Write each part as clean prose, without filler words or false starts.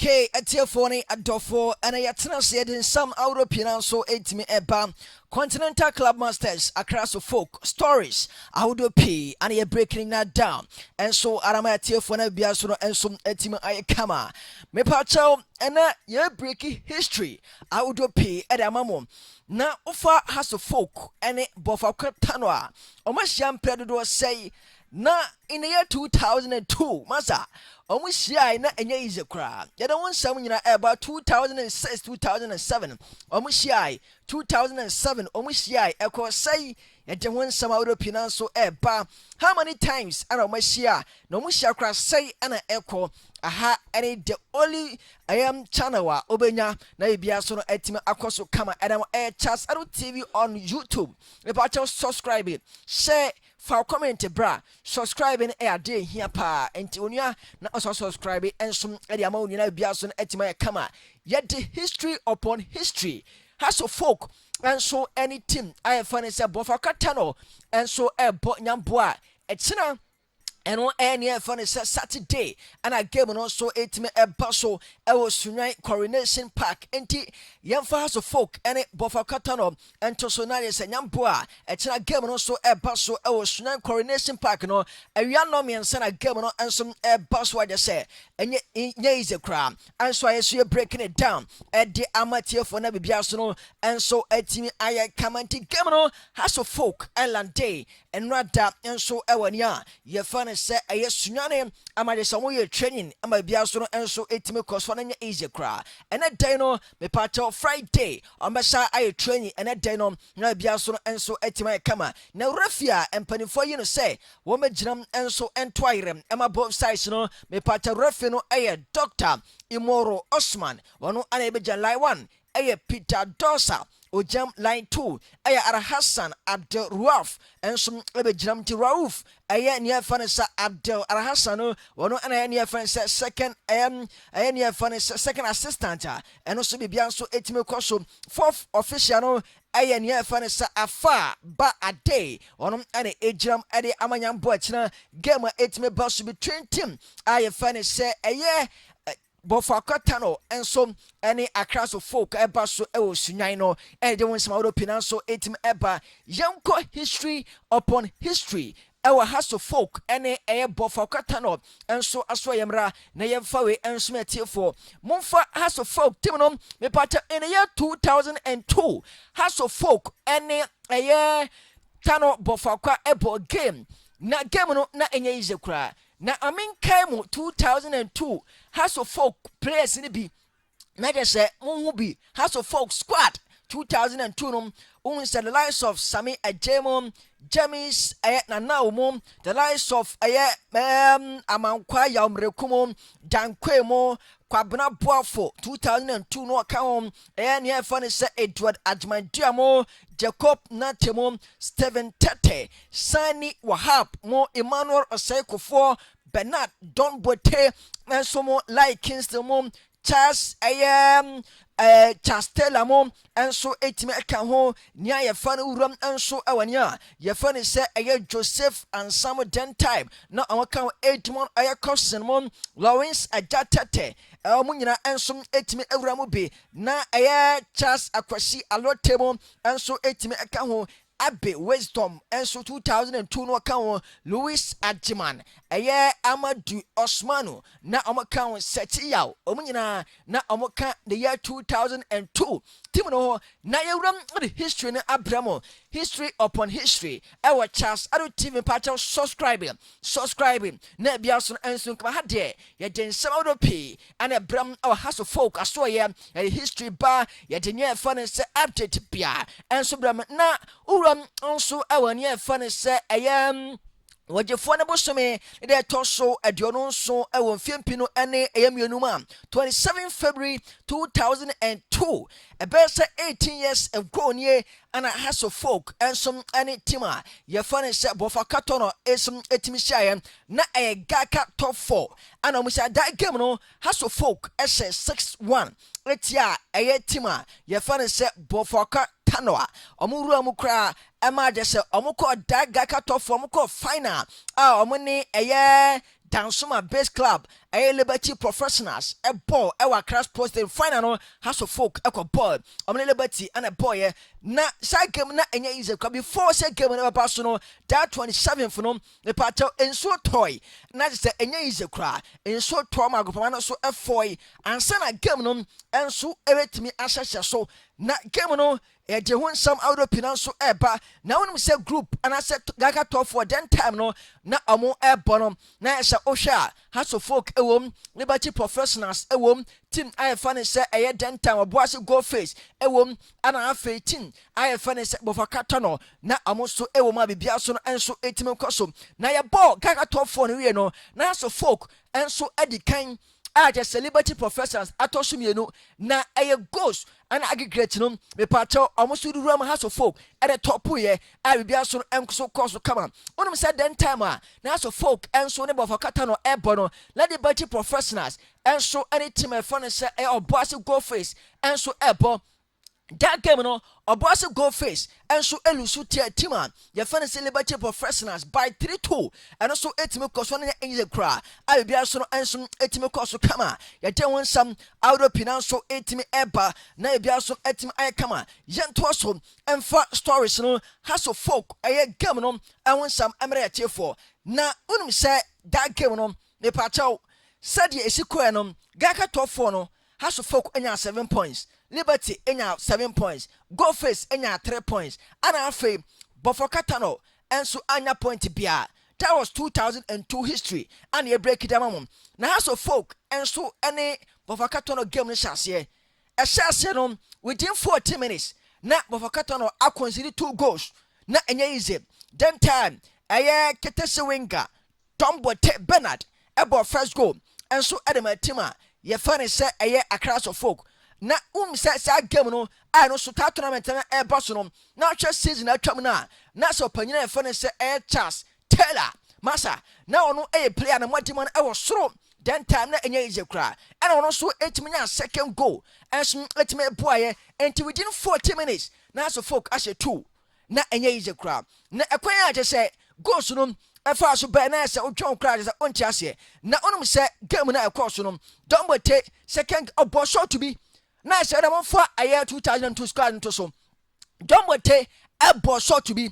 Okay, atiefoɔ ne adɔfoɔ, ɛna yɛtena ase yɛde nsɛm ahorow pii na nso ɛtumi ɛba Continental Club Masters, Accra Hearts of Oak stories ahodoɔ pii ana yɛ breaking na down ɛnso arama atiefoɔ no bia so no ɛnso ɛtumi ayɛ kama. Mepakyɛw, ɛna yɛ breaking history ahodoɔ pii ɛde ama mo na wofa Hearts of Oak ɛne Bofoakwa Tano a ɔmo ahyia mprɛ dodoɔ sɛe na in the year 2002 masa ɔmo hyiae na ɛnyɛ easy koraa. Yɛde ho nsɛm nyinaa ɛba. 2006, 2007 ɔmo hyiae, 2007 ɔmo hyiae ɛkɔ sɛi. Yɛde ho nsɛm ahodoɔ pii na nso ɛba. How many times ɛna ɔmo ahyia na ɔmo hyia koraa sɛi ɛna ɛkɔ aha? Ɛne the only ɛyɛ channel a wobɛnya na ebia so no ɛtumi akɔ so kama. Ɛnam ɛyɛ Charles Ado TV on YouTube. Mepakyɛw, subscribe, share, fa comment bra. Subscribe no ɛyɛ adeɛ ehia paa, nti onua na ɔsɔ subscribe nso ɛde ama onua bia so no ɛtumi ayɛ kama. Yɛde history upon history. Hearts of Oak nso ɛne team a yɛfa no sɛ Bofoakwa Tano nso ɛrebɔ nyamboa a ɛkyina. Ɛno ɛyɛ nea ɛfa no sɛ Saturday ɛna game no nso ɛtumi ɛba so ɛwɔ Sunyani Coronation Park. Nti yɛmfa Hearts of Oak ɛne Bofoakwa Tano ɛnto so na yɛ sɛ nyambo a ɛkyina game no nso ɛba so ɛwɔ Sunyani Coronation Park no awia 3:30 na game no nso ɛba so. Agye sɛ ɛnyɛ nyɛ easy koraa ɛnso a yɛso yɛ breaking it down ɛde ama tiefoɔ na biribiara so no ɛnso ɛtumi ayɛ kama. Nti game no, Hearts of Oak ɛlande nnora da nso ɛwɔ nea yɛfa no sɛ ɛyɛ Sunyani ama de sɛ wɔyɛ training ama biribiara so no nso ɛtumi kɔ so no nyɛ easy koraa. Ɛnɛ dan no, mepakyɛw, Friday ɔmbɛsa ayɛ training. Ɛnɛ dan no na biribiara so no nso ɛtumi ayɛ kama. Na referee a mpanimfoɔ yi no sɛ wɔmɛgyina nso nto ayerɛm ɛma both sides no, mepakyɛw, referee no ɛyɛ Dr Imoro Osman. Wɔno ana ɛbɛgya line one ɛyɛ Peter Dosa ogyam, line two ɛyɛ Arhassan Abdel Ruaf nso ɛbɛgyinam. Nti Rauf ɛyɛ nea ɛfa no sɛ Abdel Arhassan no, wɔno ɛna ɛyɛ nea ɛfa no sɛ second, ɛyɛ nea ɛfa no sɛ second assistant a ɛno nso biribia nso ɛtumi kɔ so. Fourth official no ɛyɛ nea ɛfa no sɛ Afa Ba Ade. Ɔno ɛna ɛgyinam ɛde amanyambɔ akyina game a ɛtumi ba so between team a yɛfa no sɛ ɛyɛ Bofoakwa Tano nso ne Accra Hearts of Oak ɛba so ɛwɔ Sunyan no. Ɛna de wɔn nsɛm ahodoɔ pii nso ɛtumi ɛba. Yɛnkɔ history upon history ɛwɔ Hearts of Oak ɛne ɛyɛ Bofoakwa Tano nso aso. Yɛmra na yɛmfa wei nso atiefoɔ. Momfa Hearts of Oak team no, mepata, in the year 2002 Hearts of Oak ɛne ɛyɛ Tano Bofoakwa ɛbɔ game na game no na ɛnyɛ easy koraa. Na amenkae mu 2002 Hearts of Oak players no bi na kyerɛ sɛ mohu bi. Hearts of Oak squad 2002 no, wohu sɛ the likes of Sami Ajemo, James ɛyɛ Nana mu, the likes of ɛyɛ Amankwa Yawmreku mu, Dankwe mu, Kwabena Boafo 2002 no ɔka ho, ɛyɛ nea ɛfa no sɛ Edward Agyemanduah mu, Jacob Nate mu, Stephen Tete, Sani Wahab mu, Emmanuel Osei Kofoɔ, Bernard Don Bote nso mu, Lai Kingston mu, Charles ɛyɛ Charles Taylor mo nso ɛtumi ɛka ho. Nea yɛfa no wuram nso ɛwɔ nea yɛfa no sɛ ɛyɛ Joseph Ansam den time na ɔmo ka ho, Edmond ɛyɛ Cobson mo, Lawrence Agya Tete, ɛwɔ nyinaa nso ɛtumi awura mu bi na ɛyɛ Charles Akwasi Alote mo nso ɛtumi ɛka ho. Abe Wisdom nso 2002 no ɔka ho, Louis Agyeman, ɛyɛ Amadu Osmanu na ɔmo ka ho, Sɛkyi Yaw, ɔmo nyinaa na ɔmo ka the year 2002 team no hɔ. Na yɛwuram de history no abrɛ mo, history upon history ɛwɔ Charles Ado TV. Mpakyɛw, subscribe, subscribe na ebia so no nso nkama ha deɛ yɛde nsɛm ahodoɔ pii ɛna ɛbrɛm ɛwɔ Hearts of Oak asoɔyɛ. Yɛde history ba, yɛde nea ɛfa no sɛ update bia ɛnso brɛm. Na wuram nso ɛwɔ nea ɛfa no sɛ ɛyɛ wɔgyefoɔ no bosome ne deɛ ɛtɔ so 27 ɛwɔ mfeɛ 2002 mu a 27 February 2002, ɛbɛyɛ sɛ 18 years ago nie, ana Hearts of Oak nso ne team a yɛfa no sɛ Bofoakwa Tano nso tumi hyiaeɛ na ɛyɛ GHALCA Top 4 ana wɔn sɛ that game no Hearts of Oak ɛhyɛ 6-1 etia ɛyɛ team a yɛfa no sɛ Bofoakwa Tano a wɔn wura mu koraa ɛma agye sɛ wɔn kɔ da GHALCA Top 4, wɔn kɔ final a wɔn ne ɛyɛ Dansoma Base Club ɛyɛ Liberty Professionals ɛbɔ ɛwɔ Accra Sports Stadium. Final no, Hearts of Oak ɛkɔ bɔɔl, ɔmo ne Liberty ɛna bɔɔyɛ. Na saa game na ɛnyɛ easy kora. Before sɛ game no bɛba so no, that 27th no, mepaakyɛw, nsuo tɔe na kyerɛ sɛ ɛnyɛ easy koraa. Nsuo tɔɔ ma agopama no so ɛfɔe ansa na game no nso ɛbɛtumi ahyehyɛ so. Na game no yɛgye ho nsɛm ahodoɔ pii na nso ɛreba. Na wɔn sɛ group anaasɛ GHALCA Top 4 then time no na ɔmo ɛrebɔ no, na ɛsɛ wohwɛ a, Hearts of Oak ɛwɔ mu, Liberty Professionals ɛwɔ mu, team a yɛfa ne sɛ ɛyɛ den time Ɔboase Gold Face ɛwɔ mu, ɛna afei team a yɛfa ne sɛ Bofoakwa Tano na ɔmo nso ɛwɔ mu a biribiara so no nso ɛtumi kɔ so. Na yɛbɔ GHALCA Top 4 no wie no, na Hearts of Oak nso ɛdi kan a kyerɛ sɛ Liberty Professionals atɔ so mmienu, na ɛyɛ goals ɛna aggregate no, mepaakyɛw, ɔmo nso wura mu, Hearts of Oak ɛde tɔpo a biribiara so no nso kɔ so kama. Wonim sɛ den time a na Hearts of Oak nso ne Bofoakwa Tano ɛbɔ no, na Liberty Professionals nso ɛne team ɛfɔ no sɛ ɛyɛ Ɔboase Gold Face nso ɛbɔ. That game no, Ɔboase Gold Face nso e lose tia team a yɛfɛ no sɛ Liberty Professionals by 3-2. Ɛno nso etumi kɔ so no nyɛ easy koraa a biribiara so no nso etumi kɔ so kama. Yɛde ho nsɛm ahodoɔ pii na nso etumi ɛba na biribiara so etumi ayɛ kama. Yɛntoa so ɛmfa stories no. Hearts of Oak ɛyɛ game no ɛho nsɛm ɛmɛrɛ yɛtiefoɔ. Na wonim sɛ that game no, mepaakyɛw, sɛdeɛ esi kɔɛ no, GHALCA Top 4 no, Hearts of Oak anya 7 points, Liberty anya 7 points, Goldface anya 3 points, ana afei Bofoakwa Tano nso anya point bia. That was 2002 history ana yɛ break down mu. Na Hearts of Oak nso ne Bofoakwa Tano game no hyɛ aseɛ, ɛhyɛ aseɛ no, within 14 minutes na Bofoakwa Tano a concede two goals. Na ɛnyɛ easy. Then time ɛyɛ Ketese winger Dombote Bernard ɛbɔ first goal nso ɛde ma team a yɛfɛ ne sɛ ɛyɛ Accra of Oak. Na sɛ saa game no a ɛno so taa tournament no ɛreba so no, na ahwɛ season atwam no a, na sɛ ɔpanyin a yɛfɛ no sɛ ɛyɛ Charles Taylor masa, na ɔno ɛyɛ player na mmɔden no ɛwɔ soro. Then time na ɛnyɛ easy koraa, ɛna ɔno nso ɛtumi nya second goal ɛnso ɛtumi ɛboayɛ. Nti within 40 minutes na Hearts of Oak ahyɛ two. Na ɛnyɛ easy koraa. Na ɛkwan a kyerɛ sɛ goals no ɛfa so bɛɛ na ɛsɛ wotwɛn koraa kyerɛ sɛ ɔnte aseɛ. Na ɔnom sɛ game no ɛkɔɔ so no, Dɔnbote second ɔbɔ shot bi na ɛsɛ dɛ momfa ɛyɛ 2002 squad nto so. Dɔnbote ɛbɔ shot bi,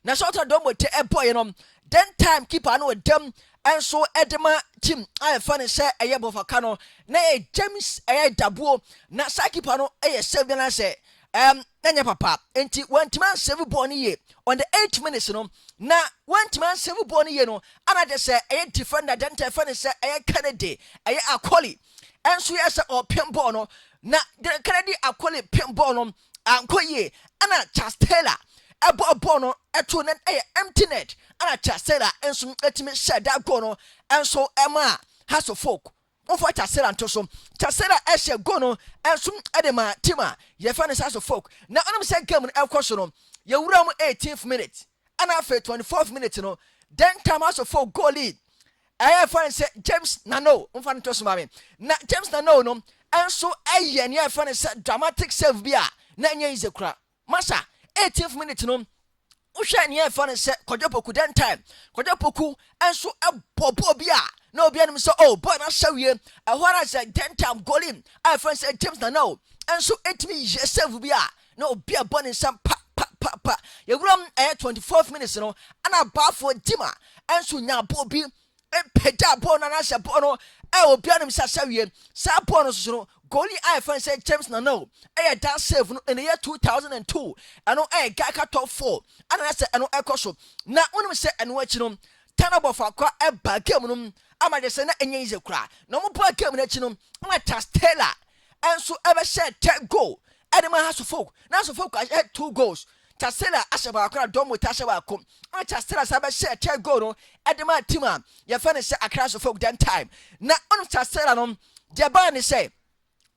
na shot a Dɔnbote ɛbɔeɛ no, then time keeper no wɔ dɛm ɛnso ɛde ma team a yɛfa no sɛ ɛyɛ Bofoakwa no, na ɛyɛ James ɛyɛ Dabuo. Na saa keeper no ɛyɛ save bi na sɛ na nyɛ papa, nti wɔntumi an save bɔɔl no yie. On the 8 minutes no, na wɔntumi an save bɔɔl no yie no, ana de sɛ ɛyɛ defender dɛntɛ yɛfa no sɛ ɛyɛ Kennedy ɛyɛ Akɔli ɛnso yɛ sɛ ɔpem bɔɔl no, na Kennedy Akɔli pem bɔɔl no ankɔ yie, ɛna Charles Taylor ɛbɔ bɔɔl no ɛto ne ɛyɛ empty net, ɛna Charles Taylor nso ɛtumi hyɛ that goal no ɛnso ɛma Hearts of Oak. Wɔmfa Charles Taylor nto so. Charles Taylor ɛhyɛ goal no ɛnso ɛde ma team a yɛfɛ no Hearts of Oak. Na ɔnom sɛ game no ɛkɔ so no, yɛwura mu 18th minute ɛna afei 24th minute no, then time Hearts of Oak goal lead ɛyɛ fɛn sɛ James Nano. Nfa no to so maame. Na James Nano no ɛnso ɛyɛ nea ɛfɛ no sɛ dramatic save bi a na ɛnyɛ easy kora masa. 18th minute no, wohwɛ nea ɛfa no sɛ Kwadwo Poku, den time Kwadwo Poku nso ɛbɔ bɔɔl bi a na obi anim sɛ oh, bɔɔl no ahyɛ wie. Ɛhɔ ara sɛ den time goalie a ɛfɛ sɛ James Nano nso ɛtumi yɛ save bi a na obi a bɔ ne nsa pa pa pa pa. Yɛwura mu ɛyɛ 24th minutes no, ɛna Baafo Dima nso nya bɔɔl bi, pagya bɔɔl no anaasɛ bɔɔl no ɛ obi anim sɛ ahyɛ wie. Saa bɔɔl no soso no, goalie a yɛfrɛ sɛ James Nano ɛyɛ that save no in the year 2002. Ɛno ɛyɛ GHALCA Top 4 ɛna sɛ ɛno ɛkɔ so. Na wonim sɛ ɛno akyi no, Tano Bofoakwa ɛba game no ama de sɛ na ɛnyɛ easy koraa. Na wɔn bɔ game no akyi no, ɛna Charles Taylor ɛnso ɛbɛhyɛ third goal ɛde ma Hearts of Oak. Na Hearts of Oak ahyɛ two goals, Charles Taylor ahyɛ baako na Dɔm ahyɛ baako, ɛna Charles Taylor san bɛhyɛ third goal no ɛde ma team a yɛfɛ no sɛ Accra Hearts of Oak. Then time na ɔno Charles Taylor no deɛ baa ne sɛ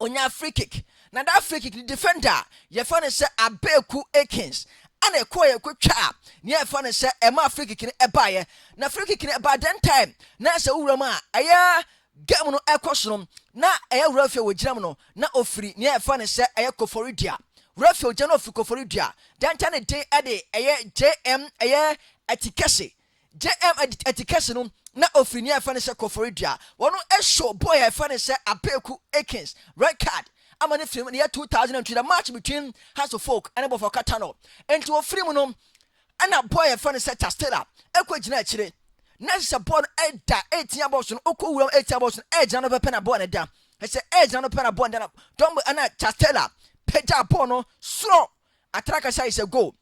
onya free kick, na that free kick, the defender yɛfɛ no sɛ Abeku Akins ɛna ɛkɔ yɛ kɔ twa a nea yɛfɛ no sɛ ɛma free kick no ɛbaayɛ. Na free kick no ɛbaa, then time na sɛ wura mu a ɛyɛ game no ɛkɔ so no, na ɛyɛ referee wɔ gyina mu no, na ofiri nea yɛfɛ no sɛ ɛyɛ Koforidua. Referee ogyina no ofiri Koforidua. Then time ne den ɛde ɛyɛ JM ɛyɛ Ɛtikɛse. JM Etikɛse no na ofiri nea yɛfrɛ no sɛ Koforidua. Wɔn show boy a yɛfrɛ no sɛ Abeku Akins red card ama ne firi mu ne yɛ 2002, the match between Hearts of Oak ɛne Bofoakwa Tano. Nti ofiri mu no, ɛna boy a yɛfrɛ no sɛ Chastela ɛkɔ gyina akyire na sɛ bɔɔl no ɛda 18 bɔɔl so no, ɔkɔ wuram 18 bɔɔl so no, ɛgyina no pɛpɛ na bɔɔl no da ɛsɛ ɛgyina no pɛ na bɔɔl no da na dɔm ɛna Chastela pagya bɔɔl no soro atrakasa is a goal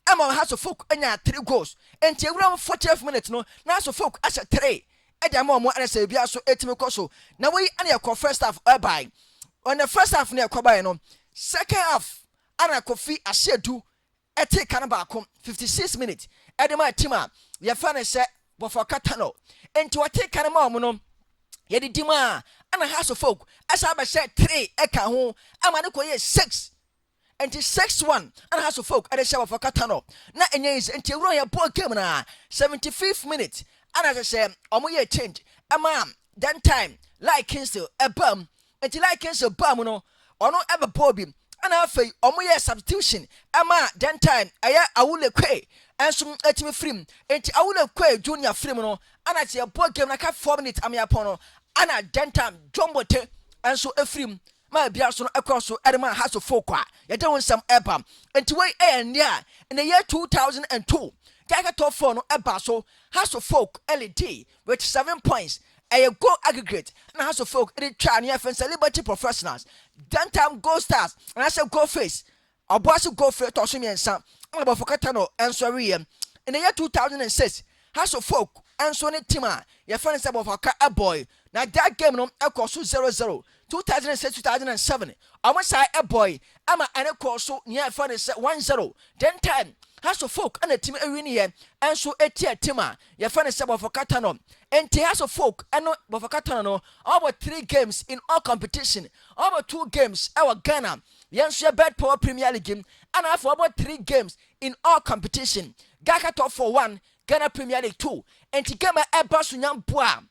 ɛma Hearts of Oak anya three goals. Nti ewura mu 40th minute no na Hearts of Oak ahyɛ three ɛde ama wɔn, ɛna sɛ ebi aso etimi kɔ so na wɔyi. Ɛna yɛkɔ first half ɛbae. On the first half no, yɛkɔ bae no, second half ɛna Kofi Asiedu ɛte ka no baako 56 minutes ɛde ma team a yɛfa no sɛ Bofoakwa Tano. Nti wɔte ka no ma wɔn no, yɛde di mu a, ɛna Hearts of Oak ɛsan abɛhyɛ three ɛka ho ama ne kɔ yɛ six. Nti 6-1 ɛna Hearts of Oak ɛde hyɛ Bofoakwa Tano na ɛnyɛ yi. Nti ewura yɛ ball game na 75th minute ɛna kyerɛ sɛ ɔmo yɛ change ɛma then time like Kingston ɛba mu. Nti like Kingston ba mu no, ɔno ɛbɛ bɔɔl bi, ɛna afei ɔmo yɛ substitution ɛma then time ɛyɛ Awule Kwe ɛnso ɛtumi firim. Nti Awule Kwe Junior firim no, ɛna kyerɛ bɔɔl game na ka 4 minutes ameyapɔn no, ɛna then time John Bote ɛnso efirim maa bia so no ɛkɔ so ɛde ma Hearts of Oak a yɛde ho nsɛm ɛba. Nti wei ɛyɛ nneɛ a ɛna yɛ 2002 GHALCA Top Four no ɛba so. Hearts of Oak ɛlead with 7 points. Ɛyɛ goal aggregate na Hearts of Oak ɛde twa ne yɛfɛ sɛ Liberty Professionals, then time Gold Stars anaasɛ Gold Face ɔboase Gold Face tɔ so mmiɛnsa, ɛna Bofoakwa Tano ɛnso ɛreyɛ. Ɛna yɛ 2006, Hearts of Oak ɛnso ne team a yɛfɛ no sɛ Bofoakwa ɛbɔy na that game no ɛkɔ so 0-0. 2006 2007, ɔmo saa ɛbɔy ama ɛne kɔɔ so nea yɛfɛ no sɛ 1-0. Then time Hearts of Oak ɛna team ɛwi ne yɛ ɛnso etia team a yɛfɛ no sɛ Bofoakwa Tano. Nti Hearts of Oak ɛno Bofoakwa Tano no, ɔbɔ three games in all competition. Ɔbɔ two games ɛwɔ Ghana yɛn nso yɛ betPawa Premier League mu, ɛna afɔ ɔbɔ three games in all competition, GHALCA Top Four one, Ghana Premier League two. Nti game a ɛba so nyampo a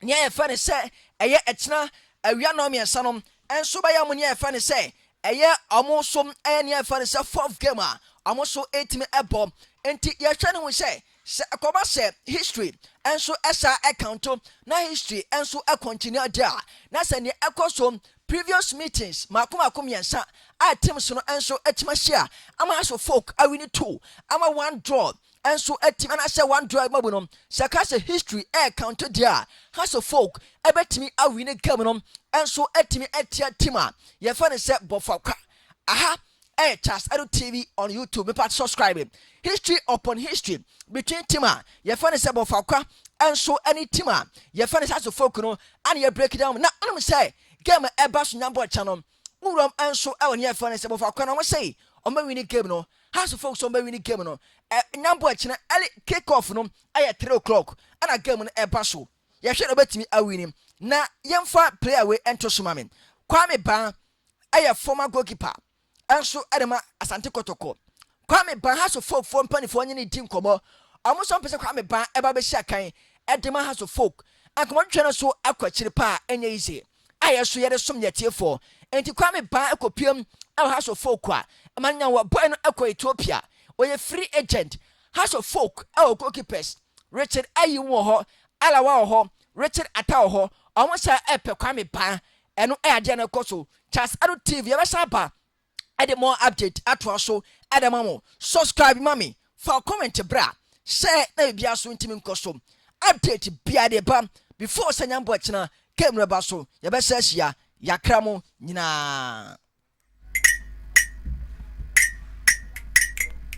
nea yɛfɛ no sɛ ɛyɛ ɛkyena awia nɔ mmiɛnsa no ɛnso bɛyɛ ɔmo nea yɛfɛ no sɛ ɛyɛ ɔmo so ɛyɛ nea yɛfɛ no sɛ fourth game a ɔmo so ɛtumi ɛbɔ. Nti yɛhwɛ ne ho sɛ ɛkɔba sɛ history ɛnso ɛsa ɛkanto na history ɛnso ɛcontinue adi a, na sɛ nea ɛkɔ so previous meetings mako mako mmiɛnsa a teams no nso atumi ahyia ama Hearts of Oak awin two ama one draw nso atumi anaasɛ one draw ma bu no, sɛ ka sɛ history ɛɛkanto deɛ a, Hearts of Oak ɛbɛtumi awin game no nso atumi atia team a yɛfɛ no sɛ Bofoakwa. Aha ɛyɛ Charles Edu TV on YouTube. Mepa subscribe. History upon history between team a yɛfɛ no sɛ Bofoakwa nso ɛne team a yɛfɛ no sɛ Hearts of Oak no ana yɛ break down. Na ɔnom sɛ game ɛba so nyambɔ kyɛ no wuram nso ɛwɔ ne yɛfɛ no sɛ Bofoakwa no, wɔn sɛ ɔmo win game no. Hearts of Oak sɛ ɔmo win game no ɛ nyambɔ kyerɛ. Early kick off no ɛyɛ 3 o'clock ɛna game no ɛba so. Yɛhwɛ na ɔbɛtumi awin. Na yɛmfa player wei ɛnto so ma me. Kwame Ban ɛyɛ former goalkeeper ɛnso ɛde ma Asante Kɔtɔkɔ. Kwame Ban, Hearts of Oak foɔ mpanimfoɔ nye ne di nkɔmɔ. Ɔmo nso mpɛ sɛ Kwame Ban ɛba bɛhyɛ akan ɛde ma Hearts of Oak. Nkɔmɔtwitwa no so akɔ akyiri paa, ɛnyɛ easy a yɛ so yɛde som yɛ tiefoɔ. Nti Kwame Ban ɛkɔ ɛwɔ Hearts of Oak a ɛma nya wɔ boy no ɛkɔ Ethiopia, ɔyɛ free agent. Hearts of Oak ɛwɔ goalkeepers, Richard Ayi wɔ hɔ, Alawa wɔ hɔ, Richard Ata wɔ hɔ. Ɔmo sɛ ɛpɛ Kwame Ban. Ɛno ɛyɛ adeɛ no ɛkɔ so. Charles Ado TV yɛbɛsa aba ɛde more update atoa so ɛde ma mo. Subscribe ma me, fa comment bra sɛ na biribiara so ntumi nkɔ so. Update bia de ba before sɛ nyambɔ ɛkyena game no ɛba so. Yɛbɛsɛ ahyia yakra mo nyinaa.